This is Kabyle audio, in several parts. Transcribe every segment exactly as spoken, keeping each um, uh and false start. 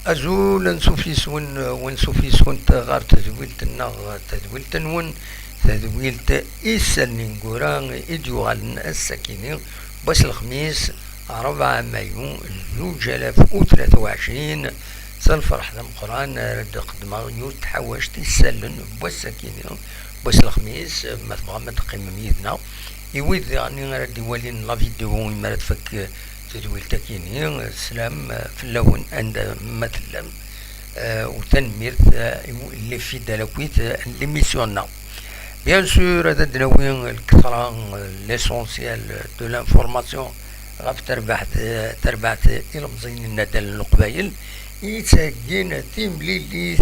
Azul ansuf yes-wen, wansuf yes-went ɣer tedwilt-nneɣ, tadwilt-nwen, tadwilt Isallen Ineggura i d-yuɣalen ass-akini, wass lexmis, rebɛa mayu, zuǧ alaf u tlata u ɛecrin. S lferḥ d ameqqran ara d-qeddmeɣ yiwet tḥawact isallen n wass-akini, wass lexmis, ma tebɣam ad teqqimem yid-neɣ. I wid diɣen ara d-iwalin la vidéo imi ara tfak tedwilt-akini, slam fell-awen anda ma tellam, eh, u tanemmirt, eh, i les fidèles akk-it, eh, n l'émission-nneɣ. Bien sûr, ad d-nawi lketṛa, eh, l'essentiel de l'information ɣef terbaɛt, eh, terbaɛt ilemẓiyen n Nadal n Leqbayel, i yettheggin timlilit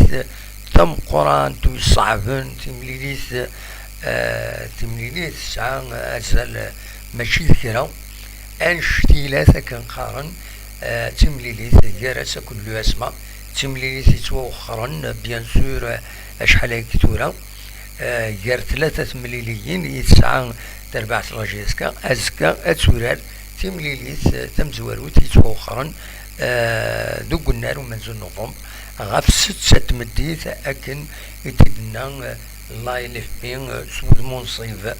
tameqqrant u iṣeɛben, timlilit, eh, timlilit tesɛa azal, eh, mačči d kra. Annect-ilat akken qqaren, eh, d timlilit gar-as akked l'U S M A, d timlilit yettwawexxren, bien sûr, eh, acḥal ayagi tura, eh, gar tlata temliliyin i tesɛa terbaɛt la J S K, azekka ad turar timlilit, eh, tamezwarut yettwawexxren, eh, deg unnar umenzu n November, ɣef setta n tmeddit akken i t-id-tenna, eh, l'A L F P, eh, s wudem unṣib.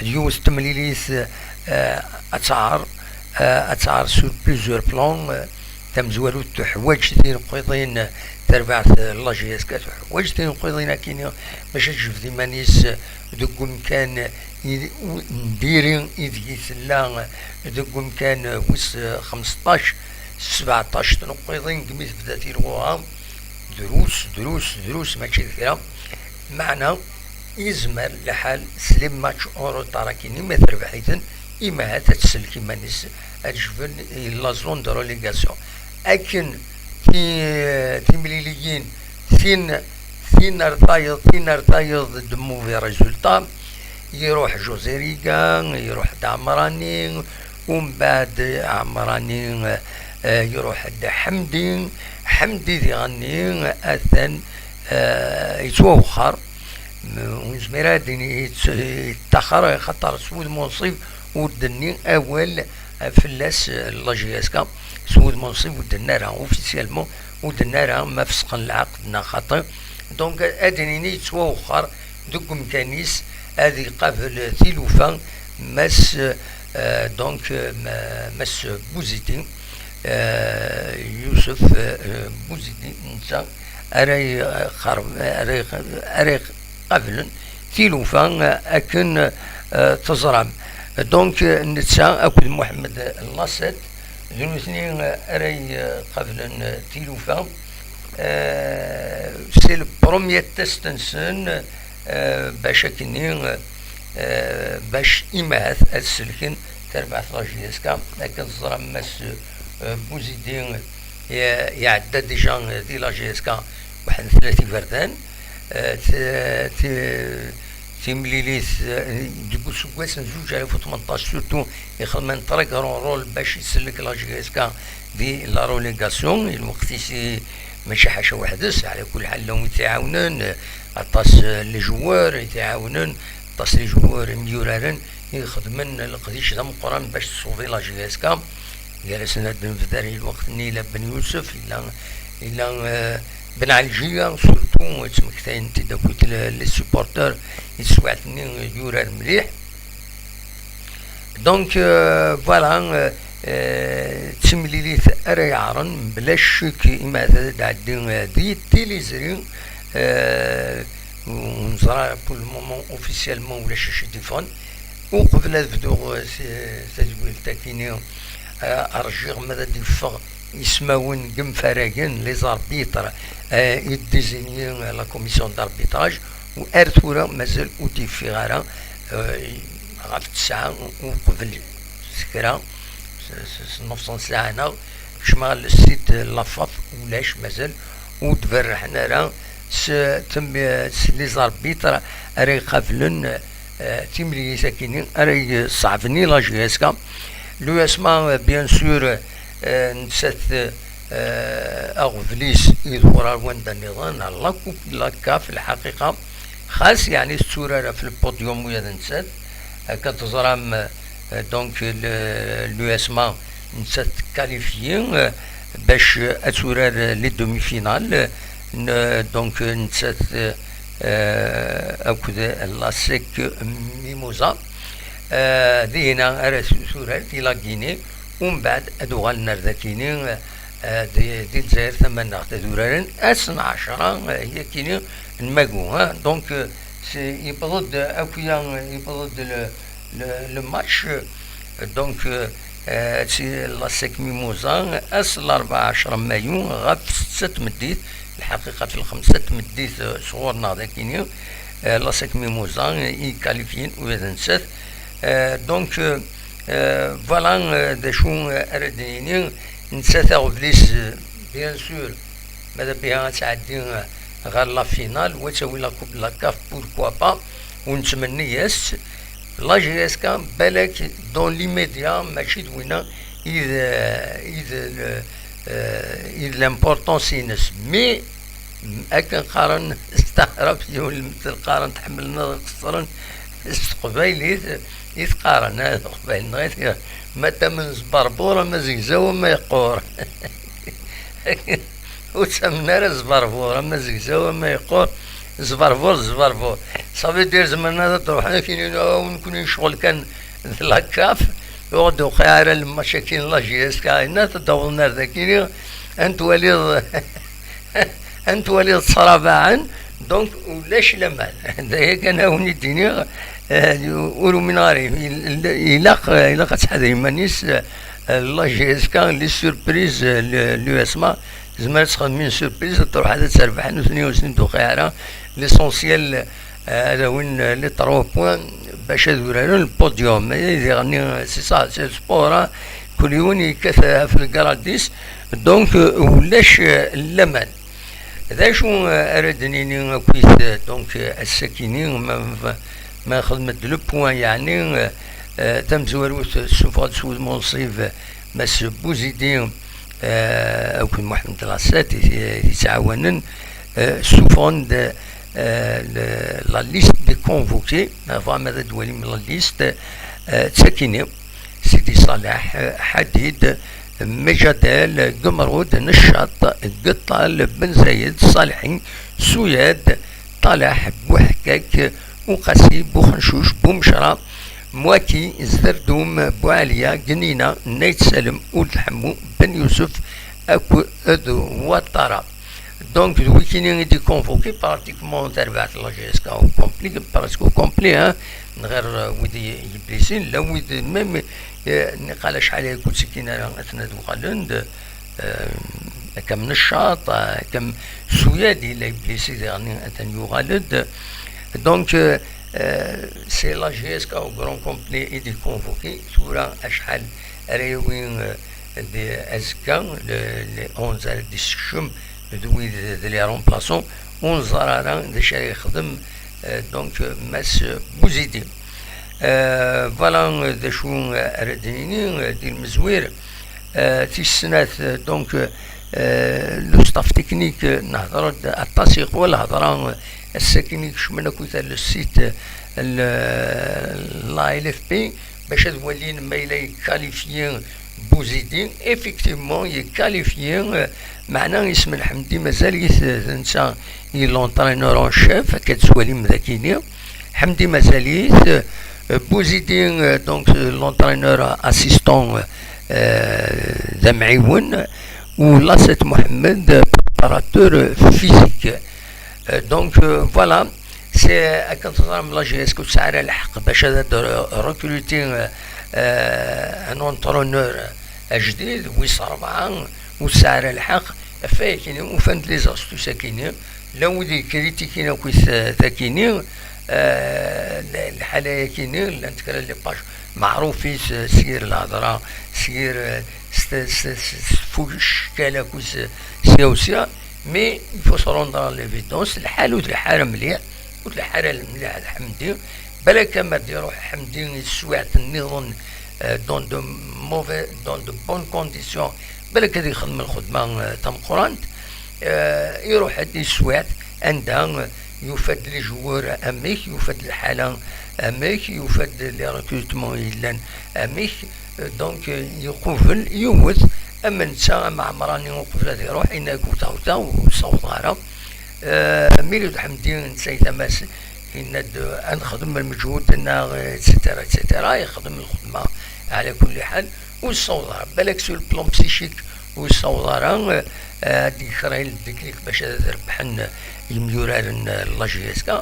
Yiwet temlilit, eh, ad tɛer, eh, ad tɛer sur plusieurs plans, eh, tamezwarut teḥwaǧ tineqqiḍin, eh, terbaɛt, eh, la J S K teḥwaǧ tineqqiḍin akini bac ad tejbed iman-is, eh, deg umkan, eh, i, u-, n diri ideg i tella, eh, deg umkan, eh, wis, eh, xmesṭac, sbeɛṭac tneqqiḍin deg mi tebda tilɣuɣa. Drus, drus, drus, mačči d kra. Meɛna, yezmer lḥal s les matchs en retard akini, ma terbeḥ-iten, imahat ad tsellek iman-is, ad tejbed i la zone de relégation. Akken ti-, timliliyin, tin, tin ar tayeḍ, tin ar tayeḍ de mauvais résultats, iruḥ José Riga, iruḥ-d Ɛemrani, umbeɛd Ɛemrani, eh, iruḥ-d Ḥemdi, Ḥemdi diɣenni atan, eh, yettwawexxer. M-, ur nezmir ara ad d-ini yett-, yettaxer, xaṭer s wudem unṣib ur d-tenni awal, eh, fell-as, eh, la J S K, s wudem unṣib ur d-tenni ara, officiellement ur d-tenni ara ma fesqen lɛaqed neɣ xaṭi. Donc, ad d-nini yettwawexxer deg umkan-is, ad iqabel tilufa Mass, eh, donc, eh, ma-, Mass Bouzidi, eh, Youssouf, eh, Bouzidi, netta ara iqarb-, ara iq-, ara iqablen tilufa, eh, akken, eh, teẓram. Donc, eh, netta akked Mohamed Lassad, d nutni, eh, ara iqablen, eh, tilufa. Eh, c'est le premier test-nsen, eh, bac akkenni, eh, bac imahat ad selken tarbaɛt la J S K, akken teẓram Mass, eh, Bouzidi, eh, iɛedda déjà di la J S K waḥed n tlata iberdan. Eh, t-, t-, timlilit, eh, deg useggas n zuǧ alaf u tmenṭac, surtout, ixdem un très grand rôle bac isellek la J S K di la relégation. I lweqt-is i, mačči ḥaca weḥd-s, ɛla kulli ḥal llan wid t-iɛawnen, eh, aṭas, eh, n les joueurs i t-iɛawnen, aṭas n les joueurs imyuraren i ixedmen leqdic d ameqqran bac tṣubi la J S K. Gar-asen ad d-nebder i lweqt-nni, yella Ben Youssef, yella, yella, eh, Ben Ɛelǧiya, surtout, ttmektayen-t-id akkit le-, les supporters i teswiɛt-nni, eh, yurar mliḥ. Donc, eh, voilà, eh, eh, d timlilit ara yeɛren, mebla ccek, imahat ad d-tɛeddi, eh, di tiliẓri, eh, ur neẓra pour le moment officiellement ulac acu i d-iffɣen. Uqbel ad bduɣ, eh, s-, tadwilt-akini, eh, rjiɣ ma ad d-iffeɣ ismawen n yimfaragen, les arbitres, eh, i d-désigner la commission d'arbitrage, u ar tura mazal ur d-yeffiɣ ara, eh, ɣef ttesɛa uqbel s kra, s, s, s nefṣ n ssaɛa neɣ kecmeɣ le site n la FAF, ulac mazal, ur d-berrḥen ara s, tem- s les arbitres ara iqablen, eh, timlilit akini ara iṣeɛben i la J S K. L'U S M A, eh, bien sûr, eh, nettat, eh, aɣbel-is iḍewwer ar wanda nniḍen, la Coupe de la CAF, lḥaqiqa. Xas, yeɛni, tetturar ɣef le podium ula d nettat. Akka teẓram, eh, donc, le, l'U S M A, nettat qualifiée, eh, bac, eh, ad turar, eh, les demi-finales, eh, n-, donc, eh, nettat, eh, eh, akked l'ASEC Mimosa. Eh, dihina ara tu-, turar di la Guinée, umbeɛd ad uɣalen ar dakini, eh, di, di Lezzayer tamaneɣt ad uraren ass n ɛecṛa, eh, yakini n mayu, ha. Donc, eh, c'est, yewweḍ-d akya, yewweḍ-d le, le, le match, eh, donc, eh, eh, si l'ASEC Mimosa, ass n larebɛa ɛecṛa mayu, ɣef ssetta tmeddit, lḥaqiqa ɣef lxemsa tmeddit, eh, sɣur-neɣ dakini, eh, l'ASEC Mimosa, eh, i qualifié ula d nettat. Eh, donc, eh, eh, voilà, eh, d acu, eh, ara d-nini, nettat aɣbel-is, eh, bien sûr, ma d biha ad tɛeddi, eh, ɣer la finale, wa tawi la Coupe de la CAF, pourquoi pas, ur nettmenni-as. La J S K, balak, dans l'immédiat, mačči d winna i d, i d, eh, i d l'importance-ines. Mais, akken qqaren s taɛrabt, yiwen lmettel qqaren, tḥemmlen ad qeṣṣren s teqbaylit i t-qqaren, ah, teqbaylit, neɣ i t-, ma tamen zberbur, ama zegzaw, ama yeqqur. Ur ttamen ara zberbur, ama zegzaw, ama yeqqur, zberbur, zberbur. Ça veut dire, zemren ad d-ruḥen akin, "Oh, nekkni ccɣel kan d la CAF, ur d-uqiɛ ara lmac akin la J S K", yenna, ad d-awḍen ar dakini, ad n-twaliḍ, ad n-twaliḍ ttṛabaɛen, donc ulac laman. D aya kan a wen-id-iniɣ, eh, ur umineɣ ara, il-, ilaq, ilaq ad tḥader iman-is, eh, la J S K, les surprises, eh, le, l'U S M A, tezmer ad txedem une surprise, ad truḥ ad terbeḥ, nutni ur sen-d-tuqiɛ ara. L'essentiel, eh, ad awin, eh, les trois points bac ad uraren le podium. Eh, diɣenni, c'est ça, c'est le sport, hein. Kul yiwen yekkat, eh, ɣef lgaradis, donc, eh, ulac, eh, laman. D acu, eh, ara d-nini akkit, eh, donc, eh, ass-akini, ma, ma, ma xedmet-d le point, yeɛni, eh, eh, tamezwarut, eh, tessufeɣ-d s wudem unṣib, eh, Mass Bouzidi, eh, akked Mohamed Lassat i t-, i t-yettɛawanen, eh, ssufɣen-d, eh, le, la liste des convoqués, bɣam ad d-twalim la liste, eh, d takini, Sidi Ṣaleḥ, eh, Ḥadid, Mejadel, Gemrud, Neccaṭ, Geṭṭal, Ben Zayed, Ṣalḥi, Suyad, Ṭaleḥ, Buḥkak, Uqasi, Buxencuc, Bumecra, Mwaki, Zerdum, Buɛaliya, Gnina, Nayt Salem, Uld Ḥemmu, Ben Yusef akked Watara. Donc, d wikini i d-iconvoqué pratiquement tarbaɛt n la J S K au complet, presque au complet, hein, n ɣer, euh, wid i, i blessin, la wid même, euh, niqal acḥal ay ur ttekkin ara, aten ad uɣalen-d, euh, akka am Neccaṭ, akka am Suyad, yella blessé diɣen, atan yuɣal-d. Donc, euh, euh, c'est la J S K au grand complet i d-iconvoqué. Tura acḥal ara yawi, euh, d azekka, le, les onze ara d-issekcem, d wid, d les remplaçants, ur neẓri ara d acu ara yexdem, euh, donc, euh, Mass Bouzidi. Euh, voilà, euh, d acu, euh, ara d-nini, euh, di lmezwir. Euh, tis snat, euh, donc, euh, le staff technique, euh, nehḍer-d aṭas i ɣef lhedra, euh, ass-akin i kecmen akk le site, euh, le, la L F P, bac ad walin ma yella yequalifie Bouzidi. Effectivement, yequalifie, euh, meɛna isem n Ḥemdi mazal-it, euh, d netta i l'entraîneur en chef, akka d-twalim dakini. Ḥemdi mazal-it, euh, Bouzidi, euh, donc, euh, l'entraîneur assistant, euh, d amɛiwen, u Lassat Mohamed, euh, préparateur, euh, physique. Euh, donc, euh, voilà, c'est, euh, akken teẓram, la J S K ur tesɛi ara lḥeqq bac ad, ad recruter, euh, euh, un entraîneur ajdid, wis rebɛa, ur tesɛi ara lḥeqq, ɣef wayakini, ufan-d les astuces akini, la wid yekkritikin akk takini, euh, lḥala-yakini, llant kra les pages meɛrufit, euh, s yir lhedra, s yir, euh, s, s, s, s tfuccal akk s, sya u sya, Mais il faut se rendre à l'évidence, lḥal ur d-lḥal ara mliḥ, ur d-lḥal ara mliḥ d Ḥemdi. Balak amer d-iruḥ Ḥemdi i teswiɛt nniḍen, euh, dans de mauvais, dans de bonnes conditions, balak ad ixdem lxedma, euh, tameqqrant. Euh, iruḥ-d i teswiɛt anda, euh, yufa-d les joueurs amek, yufa-d lḥala amek, yufa-d les recrutements yellan amek. Euh, donc, euh, iqubel yiwet, am netta, am Ɛemrani, uqbel ad iruḥ, yenna-ak: "Wteɣ, wteɣ, ur ssawḍeɣ ara." Euh, Milud Ḥemdi, netta i tama-s, yenna-d: "Ad nexdem lmeǧhud-nneɣ", et cetera, et cetera. Yexdem lxedma, ɛla kulli ḥal, ur ssawḍeɣ ara. Balak sur le plan psychique, ur ssawḍeɣ ara, euh, ad d-yekra le déclic bac ad rebḥen yimyuraren n la J S K.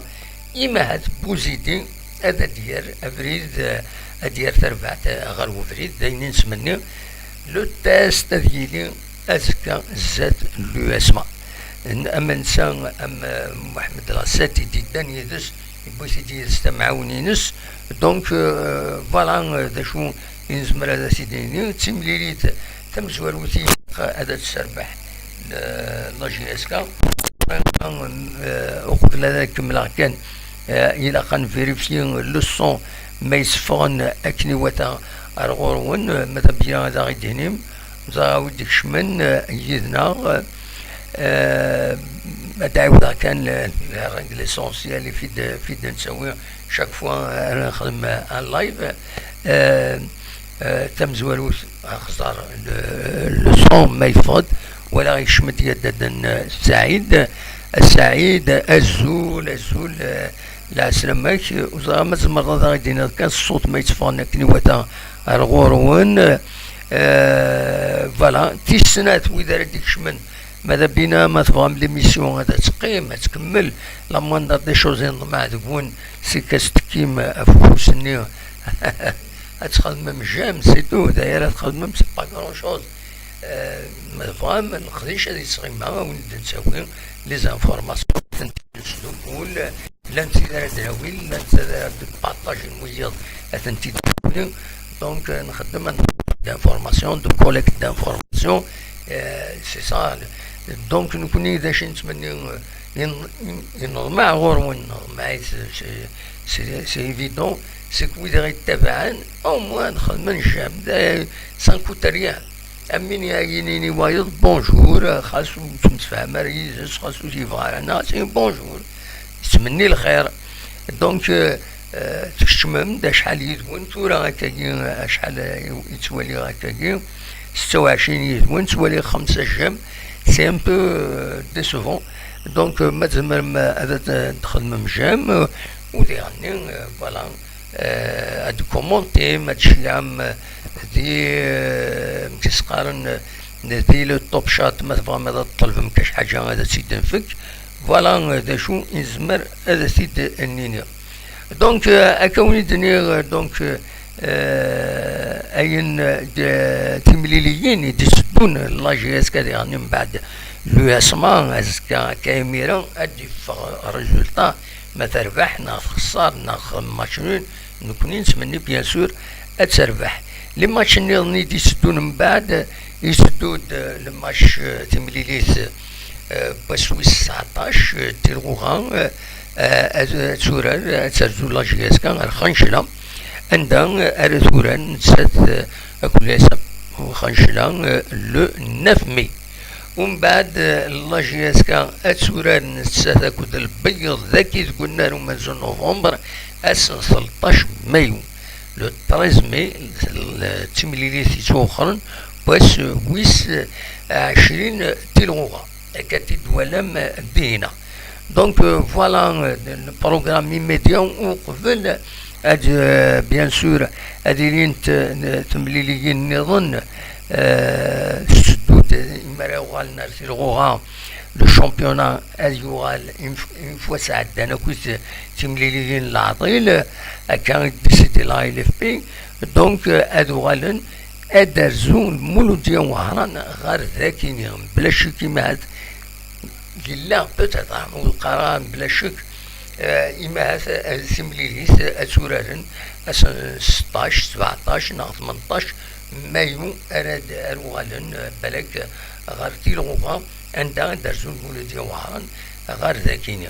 Imahat Buzidi ad d-yerr abrid, eh, ad d-yerr tarbaɛt, eh, ɣer ubrid, d ayen i nettmenni. Le test ad yili azekka zdat l'U S M A. N-, am netta, am, eh, Mohamed Lassat i d-yeddan yid-s, yewwi-t-id yid-s tamɛawen-ines. Donc, euh, voilà, euh, d acu i nezmer ad as-id-nini. D timlilit tamezwarut i ilaq ad tt-terbeḥ, eh, la J S K. Eh, uqbel ad kemmleɣ kan, eh, ilaq ad nvirifyi le son ma yesseffɣen akken iwata ar ɣur-wen, eh, ma d abya ad aɣ-id-tinim, ẓer a wi d-ikecmen, eh, yid-neɣ, eh, ad d-ɛiwdeɣ kan le, le règle essentielle i fi d-, fi d-nettawi chaque fois ara nexdem un live. Eh, eh, tamezwarut, axẓer le, le son ma yeffeɣ-d, walaɣ yekcem-d yaddaden, eh, Saɛid. Eh, Saɛid, azul, azul, eh, lɛeslama-k. Ur ẓriɣ ma tzemreḍ ad aɣ-d-tiniḍ kan ṣṣut ma yetteffɣen akken iwata ar ɣur-wen. Eh, voilà, tis snat, wid ara d-ikecmen, ma d Abina, ma tebɣam l'émission ad teqqim, ad tkemmel, la moindre des choses i neḍmeɛ deg-wen, c'est que ad tettekkim ɣef ufus-nni, ad txedmem j'aime, c'est tout, d aya ara txedmem, c'est pas grand chose. Euh, ma tebɣam, leqdic ad yettɣima, ad wen-d-nettawi les informations, ad tent-id-nesdukul. Llant tid ara d-nawin, llant tid ara d-partagen wiyiḍ, ad tent-id-nawin. Donc, euh, nxeddem un travail d'information, de collecte d'information. Euh, c'est ça. Donc, nekkni d acu i nettmenni, euh, i n-, i n-, i neḍmeɛ ɣur-wen, neḍmeɛ, c'est, c'est, c'est, c'est évident, c'est que wid i ɣ-yettabaɛen, au moins, nxeddem j'aime, d-, ça ne coûte rien. Am win i yinini wayeḍ bonjour, xas ur ttemsefham ara yid-s, xas ur t-yebɣi ara, neɣ c'est bonjour. Yettmenni lxir. Donc, euh, euh, tkecmem-d acḥal yid-wen, tura akkagi, acḥal, euh, i ttwaliɣ akkagi, setta u ɛecrin yid-wen, ttwaliɣ xemsa j'aime, c'est un peu, euh, décevant. Donc, euh, ma tzemrem, euh, ad, ad txedmem j'aime, euh, u diɣenni, euh, voilà. Eh, ad d-commentim, ad d-tceyyɛem, eh, di, eh, amek i s-qqaren, eh, di le top chat, ma tebɣam ad ṭṭelbem kac ḥaǧa ad tt-id-nfek. Voilà, eh, d acu i nezmer ad t-id-nini. Donc, eh, akka wen-id-nniɣ, eh, donc, eh, ayen, eh, d-, timliliyin i d-itteddun, la J S K diɣen mbeɛd l'U S M A, azekka akka imir-a ad d-iffeɣ résultat. Ma terbeḥ neɣ texṣer neɣ match nul, nekkni nettmenni, bien sûr, ad terbeḥ. Les matchs nniḍen i d-itteddun mbeɛd, iteddu-d, euh, le match, euh, timlilit, euh, n wass wis tseɛṭac, euh, Tilɣuɣa, euh, euh, ad, ad turar, ad terzu la J S K ar Xancla, anda, euh, ara turar nettat, euh, akked l'U S M Xancla, euh, le neuf mai. Umbeɛd, eh, la J S K ad turar nettat akked Lbeyyeḍ dagi deg unnar umenzu n November, ass n tleṭṭac mayu. Le treize mai, d timlilit yettwexren, wass wis ɛecrin Tilɣuɣa. Akka t-id-twalam, eh, dihina. Donc, euh, voilà, euh, le programme immédiat uqbel ad, euh, bien sûr, ad ilint, euh, temliliyin nniḍen, euh, tetteddu-d, euh, mi ara uɣalen ar Tilɣuɣa, le championnat ad yuɣal une f-, une fois sɛeddan akk timliliyin n leɛḍil, euh, akka i d-décide la L F P. Donc, euh, ad uɣalen ad d-terzu Lmuludya n Wehran ɣer dakini, bla ccek imahat. Yella, peut-être, ah, ur qqareɣ ara bla ccek, euh, imahat, euh, timlilit, euh, ad turaren ass n seṭṭac, sbeɛṭac neɣ tmenṭac mayu ara d-, ara uɣalen, euh, balak, euh, ɣer Tilɣuba, anda i d-rzu Lmulud Iweɛren ɣer dakini.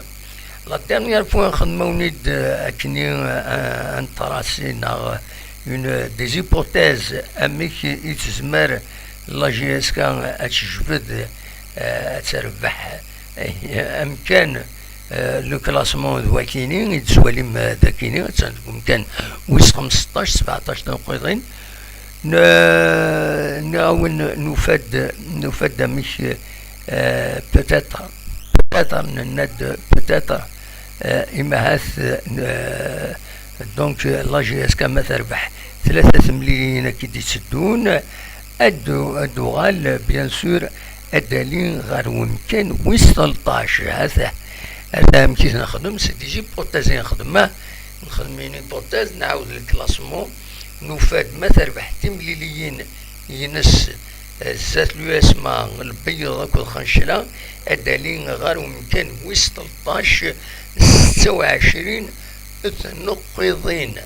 La dernière fois, xedmeɣ-d, euh, akkenni, euh, un tracé neɣ une, des hypothèses, amek i tezmer la J S K ad tejbed, euh, ad terbeḥ, euh, amkan, euh, le classement d wakini i d-tettwalim, euh, dakini, attan deg umkan wis xemseṭṭac, sebɛeṭṭac tineqqiḍin. N-, nniɣ-awen, nufa-d, nufa-d amek, euh, peut-être, peut-être, nenna-d peut-être, euh, imahat, euh, donc, euh, la J S K ma terbeḥ tlata temliliyin akka i d-itteddun, ad d-, ad d-uɣal, bien sûr, ad d-ali ɣer wemkan wis tleṭṭac. Ata, ata amek i t-nexdem, c'est des hypothèses i nexdem, ah, nexdem une hypothèse, nɛawed le classement, nufa-d ma terbeḥ timliliyin ines, eh, zdat l'U S M A, Lbeyyeḍ akked Xencla, ad d-ali ɣer umkan wis tleṭṭac, setta u ɛecrin tneqqiḍin.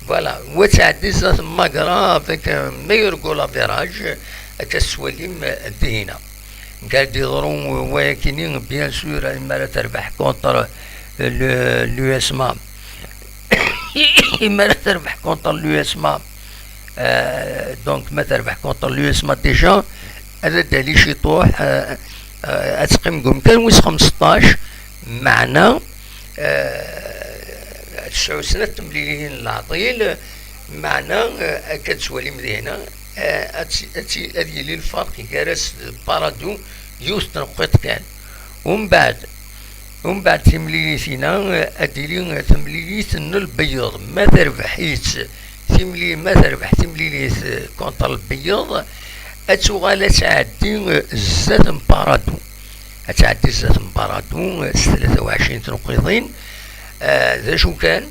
Voilà, wa tɛeddi zdat Magra avec un meilleur goal average, akka tettwalim, eh, dihina. Nekk ad d-yeḍru wayakini, bien sûr, imi ara terbeḥ contre, eh, le, l'U S M A. Imi ara terbeḥ contre l'U S M A, euh, donc ma terbeḥ contre l'U S M A déjà, ad d-tali ciṭuḥ, euh, euh, ad teqqim deg umkan wis xemseṭṭac, meɛna, euh, ad tesɛu snat temliliyin n leɛḍil, meɛna, euh, akka d-tettwalim dihina, euh, ad, tt- ad, tt- ad yili lferq gar-as d Paradou, yiwet n tneqqiḍt kan. Umbeɛd, Umbeɛd timlilit-ina, eh, ad d-tili, eh, temlilit n Lbeyyeḍ. Ma terbeḥ-itt timli-, ma terbeḥ timlilit, eh, contre Lbeyyeḍ, ad tuɣal ad tɛeddi, eh, zdat n Paradou. Ad tɛeddi zdat n Paradou, eh, s tlata u ɛecrin tneqqiḍin. Eh, d acu kan,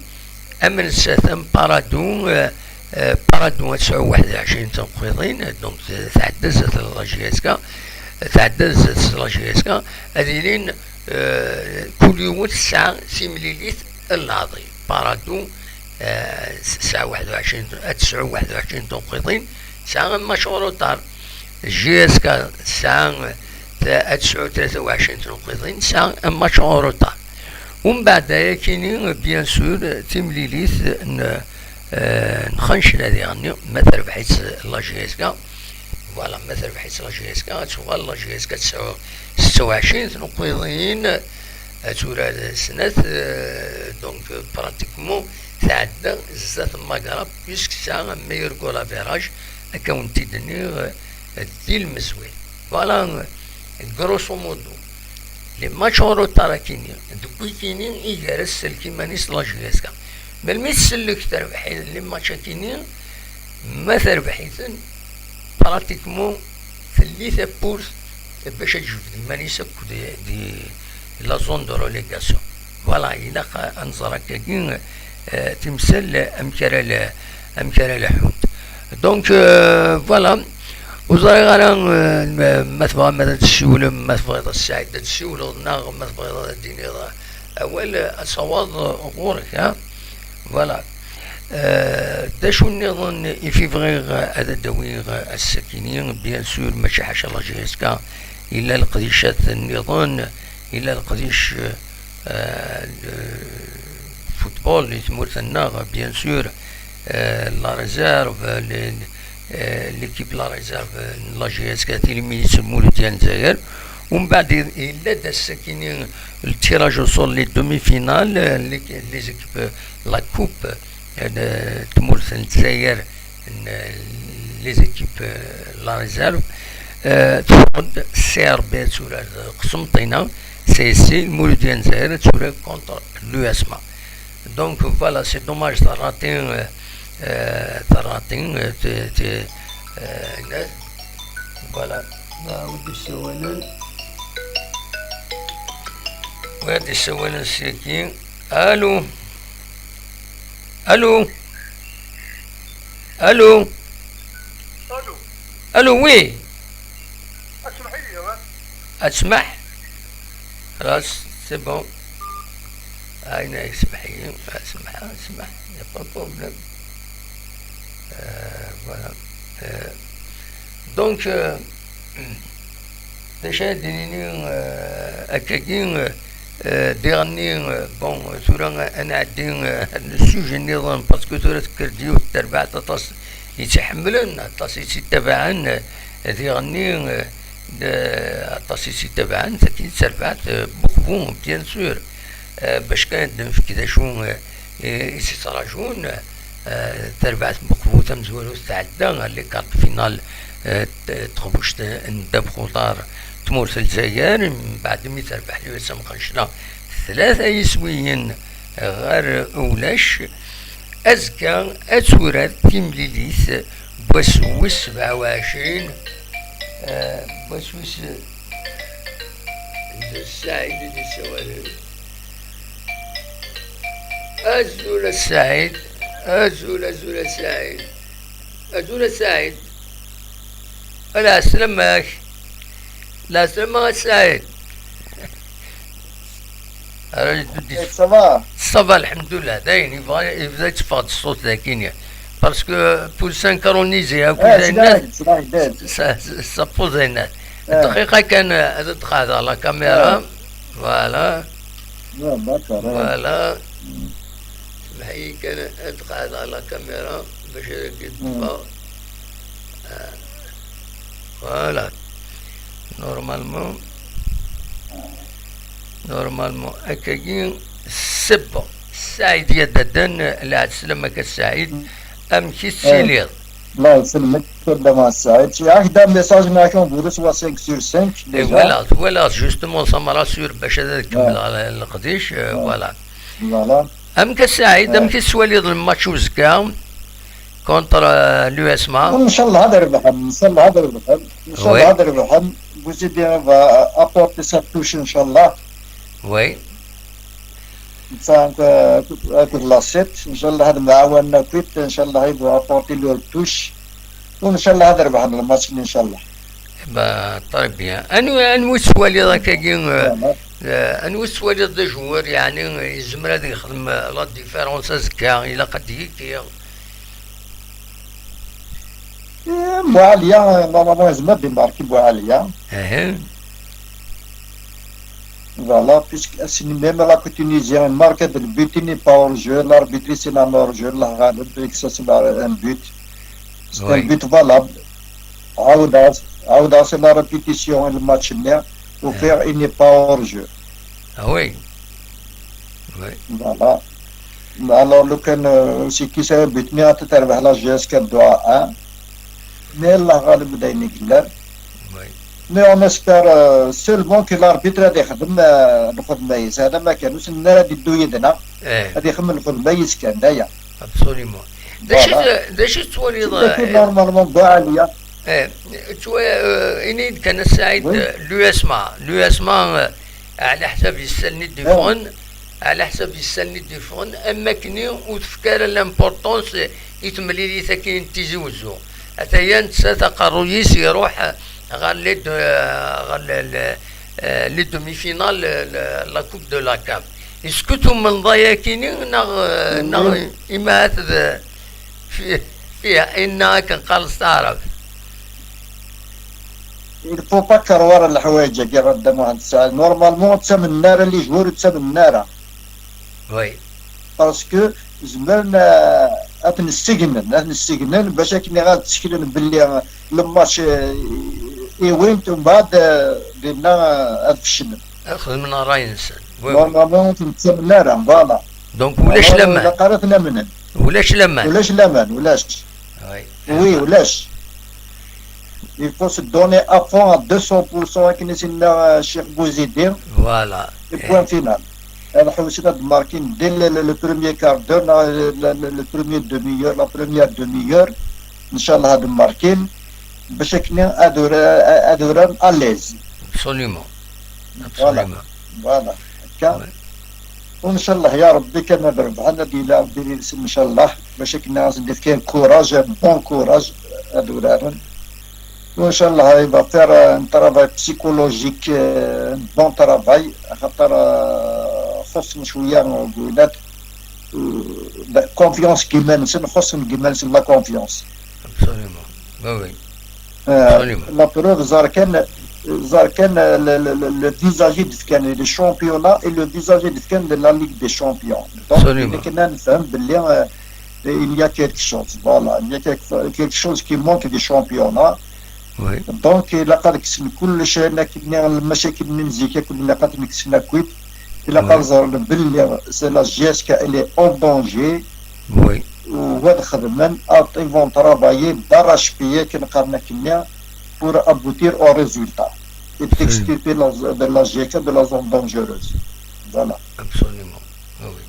am nettat am Paradou, eh, eh, Paradou ad tesɛu waḥed u ɛecrin tneqqiḍin, donc, eh, tɛedda zdat n la J S K, tɛedda zdat n la J S K, ad ilin, eh, kul yiwet tesɛa timlilit n leɛḍil. Paradou, eh, tesɛa waḥed u ɛecrin, ad tesɛu waḥed u ɛecrin tneqqiḍin, tesɛa un match en retard. J S K tesɛa, eh, ad tesɛu tlata u ɛecrin tneqqiḍin, tesɛa un match en retard. Umbeɛd ayakini, bien sûr, timlilit n, eh, n Xancla diɣenni, ma terbeḥ-itt la J S K, voilà, ma terbeḥ-itt la J S K, ad tuɣal la J S K ad tesɛu setta u ɛecrin tneqqiḍin, ad turar snat, eh, donc, pratiquement, tɛedda zdat n Magra, puisque tesɛa meilleur goal average, akka wen-t-id-nniɣ, eh, di lmezwir. Voilà, grosso modo, les matchs en retard akini, deg wikini i gar-as selk iman-is la J S K. Melmi tsellek terbeḥ les matchs akini, ma terbeḥ-iten, pratiquement telli tawwurt bac ad tejbed iman-is akk di, di la zone de relégation. Voilà, ilaq ad nẓer akkagi, eh, timsal amek ara la-, amek ara laḥunt. Donc, euh, voilà, ur ẓriɣ ara, euh, ma, ma tebɣam ad d-tessiwlem, ma tebɣiḍ a Saɛid ad d-tessiwleḍ, neɣ ma tebɣiḍ ad d-tiniḍ awal, ad tawaḍ ɣur-k, ha? Voilà. Euh, d acu nniḍen i fi bɣiɣ ad d-awiɣ ass-akini, bien sûr, mačči ḥaca la J S K, illa leqdicat nniḍen, illa leqdic, euh, football di tmurt-nneɣ, bien sûr, euh, la réserve, les, euh, l'équipe la réserve n la J S K, tilmidit n Lmuludya n Lezzayer. Umbeɛd i-, yella-d ass-akini le tirage au sort, les demi-finales, euh, les, les équipes, euh, la coupe, euh, de tmurt n Lezzayer, n, euh, les équipes, euh, la réserve. Euh, teffeɣ-d C R B ad turar Qsenṭina, C S C, Lmuludya n Lezzayer ad turar contre l'U S M A. Donc voilà, c'est dommage, terratin, euh, euh, terratin, euh, t-, t-, euh, voilà. Ah, wi d-issawalen. Wi d-issawalen saki. Allô? Allô? Allô? Allô? Allô, oui. اسمح لي، ها؟ اسمح. خلاص، c'est bon. هاينا، اسمح لي، اسمح، اسمح. Il n'y a pas de problème. Euh, voilà. Euh, donc, euh, D acu ara d-nini, eh, akkagi, eh, diɣenni, eh, bon, tura ad nɛeddi, eh, sujjet nniḍen, parce que tura tekker-d yiwet terbaɛt aṭas i tt-iḥemmlen, aṭas i tt-ittabaɛen, eh, diɣenni, eh, d-, aṭas i tt-ittabaɛen, tagi d terbaɛt, eh, Bukbu, bien sûr. Eh, bac kan ad d-nefk d acu, eh, i, i s-ittraǧun, eh, tarbaɛt n Bukbu tamezwarut tɛedda, les quarts de finale, eh, t-, teɣbect n ddabex uḍar tmurt n Lezzayer, mbeɛd mi terbeḥ l'U S M Qenchla tlata yiswiyen ɣer ulac. Azekka ad turar timlilit n wass wis sebɛa u ɛecrin, eh, n wass wis d Saɛid i d-yessawalen. Azul a Saɛid, azul, azul a Saɛid, azul a Saɛid. Ala, ɛeslama-k. Ɛeslama a Saɛid. Ara yeddu-d. Eh, ça va? Ça va, lḥemdullah. Dayen, yebɣa, yebda yetteffeɣ-d ṣṣut dagi. Parce que pour synchroniser akk, eh, ayen, ça, ça, ça pose ayen. Eh. Dqiqa kan, ad d-qeɛdeɣ la caméra. Eh. Voilà. Ah, d'accord, eh. Voilà. Mm. Semmeḥ-iyi kan ad d-qeɛdeɣ la caméra bac ad k-id-ṭṭfeɣ. Ah, voilà. Normalement, normalement, akkagi, c'est bon. Saɛid Yadaden, lɛeslama-k a Saɛid. Amek i tettiliḍ? Allah yesselmek, fell-am a Saɛid. Ak-d amessage-nni ad k-envoyer soit cinq sur cinq, déjà. Voilà, voilà, justement, ça me rassure, bac ad kemmleɣ leqdic, euh, voilà. Voilà. Amek a Saɛid, amek i tettwaliḍ le match uzekka contre, euh, l'U S M A? Ncallah ad rebḥen, ncallah ad rebḥen, ncallah ad rebḥen. Bouzidi va apporter sa touche, ncallah. Oui. Netta akked, akked Lasit, ncallah ad mɛawanen akkit, ncallah ils vont apporter leur touche. U ncallah ad rebḥen le match-nni, ncallah. Bah, très bien. Anwa, anwa i tettwaliḍ akkagi, euh, euh, anwa i tettwaliḍ d ajewwar, yeɛni, yezmer ad yexdem, euh, la différence azekka, ilaq ad d-yekki? Eh, Boualia, normalement, yezmer ad d-imarki Boualia. Voilà, puisque c'est même la Tunisie, il marque le but, il n'est pas hors jeu, l'arbitre, c'est la hors jeu, la Ghalib, c'est un but. C'est un but valable. عاودها، عاودها، c'est la répétition, le match-nni, وفيها il n'est pas hors jeu. Ah oui. Oui. Voilà. Alors, لو كان، euh, c'est qui c'est but-nni, ad terbeḥ la J S K deux à un. Mais Allah غالب داين يقلر. Oui. Mais on espère, euh, seulement que l'arbitre ad ixdem, euh, lxedma-is. هذا ما كان، وسن راه يدو يدنا. Eh. Ad ixdem lxedma-is kan, d aya. Absolument. D acu, voilà, d acu tettwaliḍ, eh, normalement, Boualia. Eh, tu vois, euh, ini-d kan a Saɛid, oui, euh, l'U S M A, l'U S M A, euh, ɛla ḥsab yessalni d-iffɣen, ɛla ḥsab yessalni d-iffɣen, am wakken ur tefka ara l'importance i temlilit-agi n Tizi Wezzu. Ataya netta aqerruy-is iruḥ, eh, ɣer les deux, eh, ɣer le, le, eh, les demi-finales, eh, le, la Coupe de la CAF. Est-ce que tumneḍ ayakini neɣ, eh, neɣ imahat d, fi-, fiha inna akken qqaren s taɛrabt. Il faut pas croire leḥwayeǧ-agi, a Dda Muḥend Saɛid. Normalement, ur ttamnen ara les joueurs, ur ttamnen ara. Oui. Parce que zemren, euh, ad ten-ssegnen, ad ten-ssegnen bac akken ad tteklen belli, euh, le match, euh, iwin-t, umbeɛd, euh, dinna, euh, ad feclen. Ad xedmen ṛṛay-nsen. Oui, oui. Normalement, ur ten-ttamen ara, voilà. Donc, ulac laman. Ilaq ara ten-amnen. Ulac laman. Ulac laman, ulac. Oui. Oui, ulac. Il faut se donner à fond à deux cents pour cent, akken i s-yenna, euh, Cheikh Bouzidi. Voilà. Et point final. Ad ḥewsen ad markin dès le, le, le premier quart d'heure, la, la, le, le premier demi-heure, la première demi-heure. Ncallah ad markin. Bac akken ad ura-, ad uraren à l'aise. Absolument. Voilà. Absolument. Voilà. Akka. Ouais. Ncallah ya Rebbi kan ad rebḥen, ad yili Rebbi yid-sen ncallah. Bac akken ad sen-d-yefk un courage, un bon courage, ad uraren. Ncallah il va faire un travail psychologique, euh, un bon travail. Axaṭer, euh, xuṣṣen cwiya deg winat. Euh, la confiance deg yiman-nsen, xuṣṣen deg yiman-nsen la confiance. Absolument. Oui, oui. Euh, absolument. La preuve, ẓer kan, ẓer kan, euh, le, le, le, le visage i d-fkan, le championnat et le visage i d-fkan de la Ligue des Champions. Donc, absolument, nekk nefhem belli, euh, il y a quelque chose, voilà, il y a quelque, quelque chose qui manque du championnat. Oui. Donc, ilaq ad kksen kullec ayen akkenni, lmacakil-nni n zik akkenni ilaq ad ten-kksen akkit. Ilaq, oui, ad ẓren belli c'est la J S K, elle est en danger. Oui. U ad xedmen, ad, ils vont travailler d'arrache-pied, akken qqaren akkenni, pour aboutir au résultat et d'extirper la, de la J K de la zone dangereuse. Voilà. Absolument. Ah oui.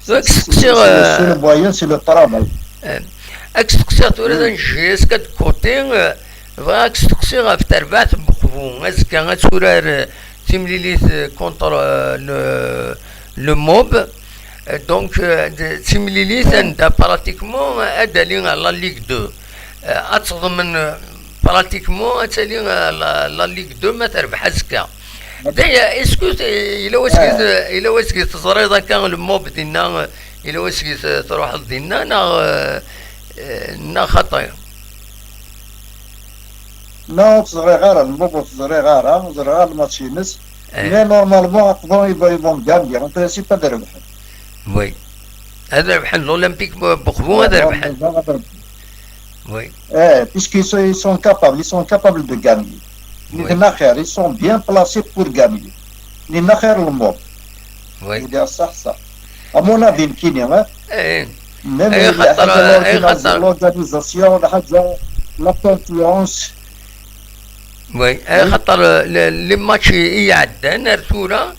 Donc, c'est, c'est, c'est le seul moyen, c'est le travail. Eh, ad k-steqsiɣ tura, mm, d anect-is kan de côté, eh, bɣiɣ ad k-steqsiɣ ɣef terbaɛt n Uqbu. Azekka ad turar, eh, timlilit, eh, contre, eh, le, le MOB. Eh, donc, eh, d timlilit, mm, anda pratiquement, eh, ad d-tali, eh, la Ligue deux. Eh, ad teḍmen, eh, pratiquement ad tali, eh, la, la Ligue deux ma terbeḥ azekka. D'ailleurs, est-ce que, eh, yella wasegmi, eh, yella wasegmi teẓriḍ akka le MOB dinna, eh, yella wasegmi, eh, truḥeḍ dinna, neɣ, eh, eh, neɣ xaṭi? Non, ur t-ẓriɣ ara, le MOB ur t-ẓriɣ ara, ẓriɣ ara lmatch-ines. Eh. Mais normalement, Uqbu, ils vont, ils vont gagner. En principe, ad rebḥen. Oui. Ad rebḥen l'Olympique n Uqbu, ad rebḥen. Normalement, ad rebḥen. Oui. Eh, puisqu'ils sont, ils sont capables, ils sont capables de gagner. Oui. Nitni axir, ils sont bien placés pour gagner. Nitni axir le MOB. Oui. Ih, ṣṣeḥ, ṣṣeḥ. À mon avis, nekkini, hein. Eh. Même, eh, la xaṭer, eh, l'organisa-, xaṭer, l'organisation, la, la confiance. Oui, eh, oui, xaṭer, eh, le, les matchs i, i iɛeddan ar tura,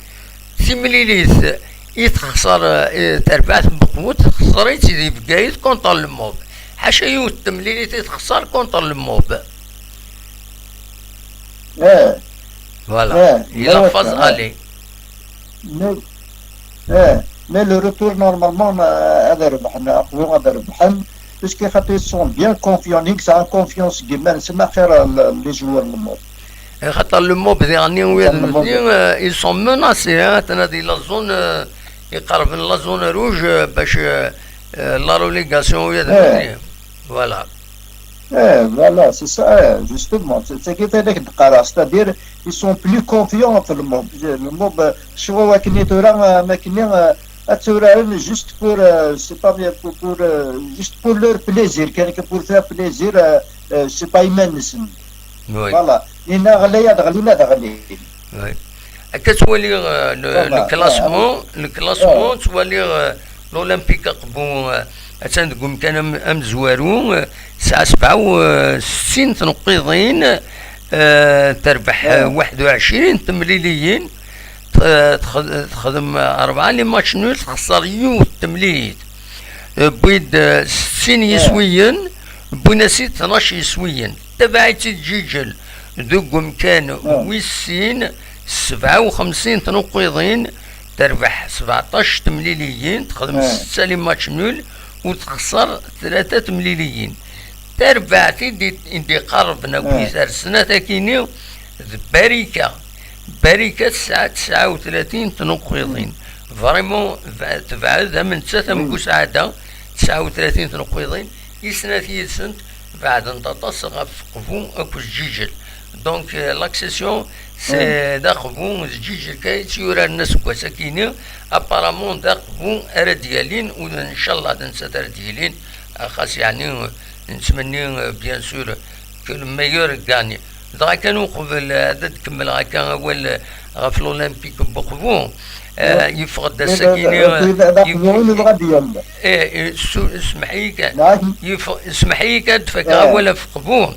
timlilit i texṣer, eh, terbaɛt n Uqbu, texṣer-itt di Bgayet contre le MOB. Ḥaca yiwet n temlilit i texṣer contre le MOB. Eh. Voilà. Eh, il a la phase, eh, aller. Mais, eh, mais le retour, normalement, eh, ad rebḥen, Uqbu ad rebḥen, parce que xaṭi, ils sont bien confiants, nek sɛan confiance deg yiman-nsen, axir, eh, le, les joueurs n le MOB. Eh, xaṭer le MOB diɣen, wiyaḍ nutni, eh, ils sont menacés, hein, atan di la zone, eh, iqerben la zone rouge, eh, bac, eh, eh, la relégation, wiyaḍ nutni. Voilà. Eh, voilà, c'est ça, eh, justement. C'est, c'est qui fait que c'est-à-dire, ils sont plus confiants في le MOB. Le MOB, euh, شوفوا وكني ترى، آه، ما كني، آه، أتورارن juste pour, euh, c'est pas bien pour, pour, euh, juste pour leur plaisir, كان que pour faire plaisir, euh, euh, c'est pas يمان-نسن. Oui. Voilà. إنا غلي، هذا غلي، ما هذا غلي. Oui. Akka ttwaliɣ, euh, le, voilà, le classement, le classement, ttwaliɣ, euh, l'Olympique Uqbu, euh, atan deg umkan am-, amezwaru, euh, tesɛa sebɛa u settin tneqqiḍin, euh, terbeḥ, euh, waḥed u ɛecrin temliliyin, t-, euh, tex-, texdem, euh, rebɛa les matchs nuls, texṣer yiwet temlilit. Euh, wwin-d, euh, settin yiswiyen, wwin-as-id tnac yiswiyen. Tabaɛit-id Ǧiǧel deg umkan wis sin, sebɛa u xemsin tnuqqiḍin, terbeḥ sbeɛṭac temliliyin, texdem setta les matchs nuls, u texṣer tlata temliliyin. Tarbaɛt i d-, i d-iqerrben akk ar snat akini d Barika. Barika tesɛa tesɛa u tlatin tnuqqiḍin. Vraiment, tebɛed am nettat am Busɛada, tesɛa u tlatin tnuqqiḍin. I snat yid-sent beɛdent aṭas ɣef Qbu akked Ǧiǧel. Donc, euh, l'accession, c'est d Aqbu d Ǧiǧel kan i tt-yuraren aseggas akini. Apparemment, d Aqbu ara d-yalin, u ncallah d nettat ara d-yalin, xas yeɛni, euh, nettmenni, euh, bien sûr, que le meilleur gagne. Dɣa kan uqbel, eh, ad d-kemmleɣ akka awal, eh, ɣef l'Olympique n Uqbu. Eh, yeffeɣ-d ass-agi-ni, eh, yif-, eh, eh, su-, smeḥ-iyi kan. Yeffeɣ-, smeḥ-iyi kan ad d-fakeɣ awal ɣef Uqbu.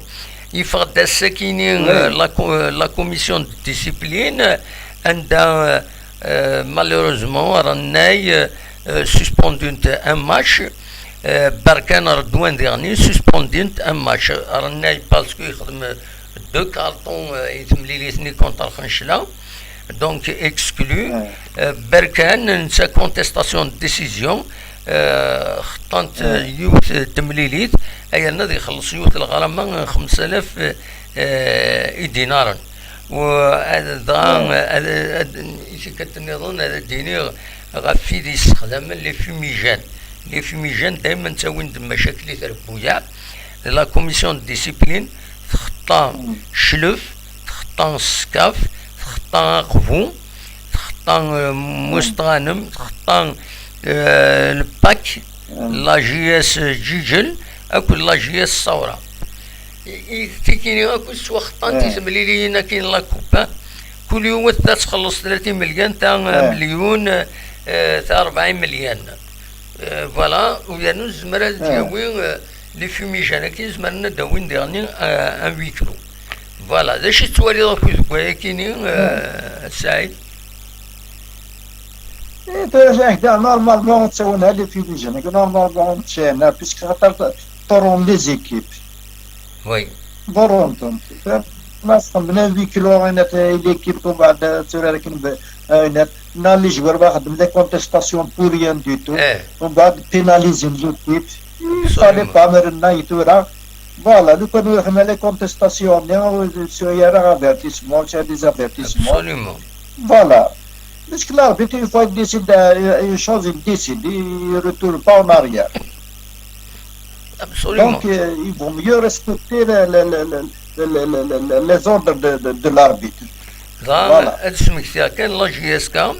Yeffeɣ-d ass-agi-ni, eh, la co-, eh, la commission de discipline, eh, anda, eh, eh, malheureusement, rennay, eh, eh, suspendent un match. Eh, Berkan Redwan diɣen suspendent un match. Rennay parce que yexdem deux cartons, euh, i temlilit-nni contre Lxencla. Donc, exclu. Euh, Berkan, netta contestation de décision. Euh, xeṭṭant, euh, yiwet n temlilit, ayen ad ixelleṣ yiwet n lɣrama n xemsa alaf, euh, idinaren. U ad, dɣa, ad, ad, i tikkelt nniḍen ad d-iniɣ ɣef wid yessexdamen les fumigènes. Les fumigènes daymen ttawin-d mmacakel i trebbuyaɛ. La commission de discipline txeṭṭa cclef, txeṭṭ txeṭṭa Skaf, txeṭṭa Aqbu, txeṭṭa, euh, Muss Tɣanem, txeṭṭa, euh, Lpak, la J S Ǧiǧel akked la J S Ṣawra. I, i tikini akk ttwaxeṭṭant i temliliyin akkin n la coupe, kul yiwet ta txelleṣ tlata imelyan, ta, eh, melyun, eh, ta rebɛa imelyan. Eh, voilà, u yernu nezmer ad d-yawi, eh, les fumigènes akkin, zemren ad d-awin diɣenni, eh, un huis clos. Voilà, d acu i tettwaliḍ akk deg wayakini, eh, Saɛid? Eh, tura, normalement, ttawin les fumigènes, normalement, puisque ṭṭurun les équipes. Oui. Ḍurrun-tent. Ma txemmem huis clos, ɣinat, i l'équipe, umbeɛd tura akken b-, ɣinat, na les joueurs, ma xeddmen les contestations pour rien du tout. Eh. Umbeɛd pénaliser l'équipe. Il fallait pas, mer nna i tura. Voilà, lukan ur xeddmen les contestations-nni, ur yerra avertissement, ur des avertissements. Absolument. Voilà. Parce que l'arbitre, une fois il décide, euh, une chose, il décide, il retourne pas en arrière. Absolument. Donc, euh, il vaut mieux respecter le, le, le, le, le, le, le, le, les ordres de, de, de l'arbitre. Voilà. Ad smektiɣ kan la J S K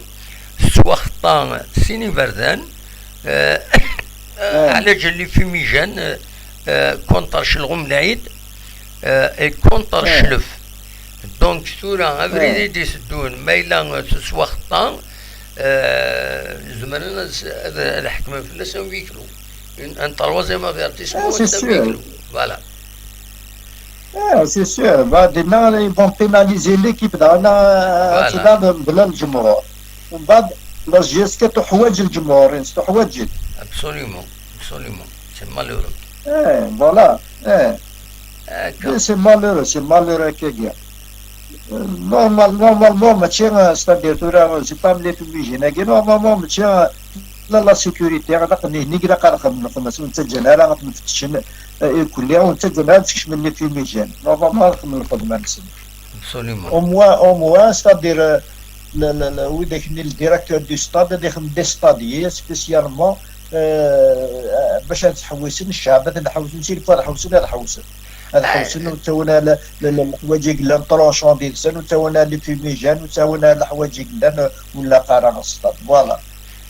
tettwaxeṭṭa sin iberdan, euh, euh, ɛlaǧal les fumigènes, euh, euh, contre Celɣum Lɛid, euh, et contre Celef. Donc, tura, abrid i d-iteddun, ma yella tettwaxeṭṭa, euh, zemren ad, ad, ad ḥekmen fell-as un huis clos. Une, un troisième avertissement, ah, c'est sûr. Voilà. Ah, c'est sûr. Bah, dinna, ils vont pénaliser l'équipe. Voilà. Mebla lǧemhur. Umbeɛd, la J S K tuḥwaǧ lǧemhur, tuḥwaǧ. Absolument, absolument. C'est malheureux. Eh, voilà. Eh. D'accord. C'est malheureux, c'est malheureux, akkagi. Normal, normalement, mačči, euh, c'est-à-dire, tura, c'est pas les fumigènes-agi, normalement, mačči, euh, la, la sécurité, ilaq nihni, ilaq ara xedmen lxedma, ur nettaǧǧan ara ad ten-fettcen, euh, irkelli, ur nettaǧǧan ara ad skecmen les fumigènes. Normalement, ara xedmen lxedma-nsen. Absolument. Au moins, au moins, c'est-à-dire, euh, le, le, le, widak-nni, le directeur du stade, ad ixdem des stadiers spécialement, euh, bac ad ttḥewwisen ccɛeb, ad ten-ḥewwsen, s'il faut ad ḥewwsen, ad ḥewwsen. Ad ḥewwsen, ur ttawin ara le, le, le, leḥwayeǧ i yellan tronchon deg-sen, ur ttawin ara les fumigènes, ur ttawin ara leḥwayeǧ i yellan, euh, ur nlaq ara stade. Voilà.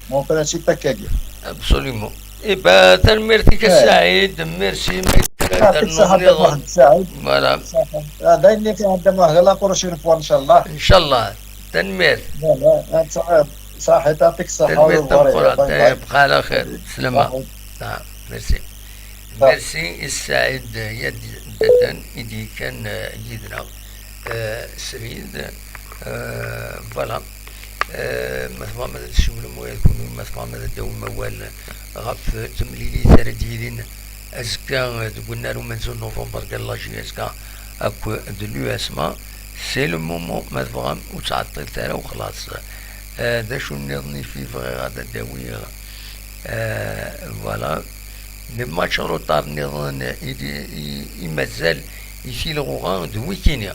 Mon principe akkagi. Absolument. Eh ben, tanemmirt-ik a Saɛid, merci, ma yella ad rnuɣ nniḍen. Voilà. D ayen i fi ɛedda Muḥend, la prochaine fois, ncallah. Ncallah. Tanemmirt. Voilà, ad tesɛiḍ ṣaḥit, yɛṭik ṣṣeḥḥa. Tanemmirt tameqqrant. Bqa ɛla xir. Slama. Ah, merci. Merci i Saɛid Yaddaten i d-yekkan, eh, yid-neɣ, eh, srid. Eh, voilà. Eh, ma tebɣam ad tcewlem waya kunwi, ma tebɣam ad d-tawim awal ɣef temlilit ara d-yilin azekka, eh, deg unnar umenzu n november, gar la J S K akked l'U S M A, c'est le moment, ma tebɣam, ur ttɛeṭṭilet ara u xlaṣ. Eh, d acu nniḍen i fi bɣiɣ ad d-awiɣ? Eh, voilà. Les matchs en retard nniḍen i d-, i, i mazal i tilɣuɣa d wikini.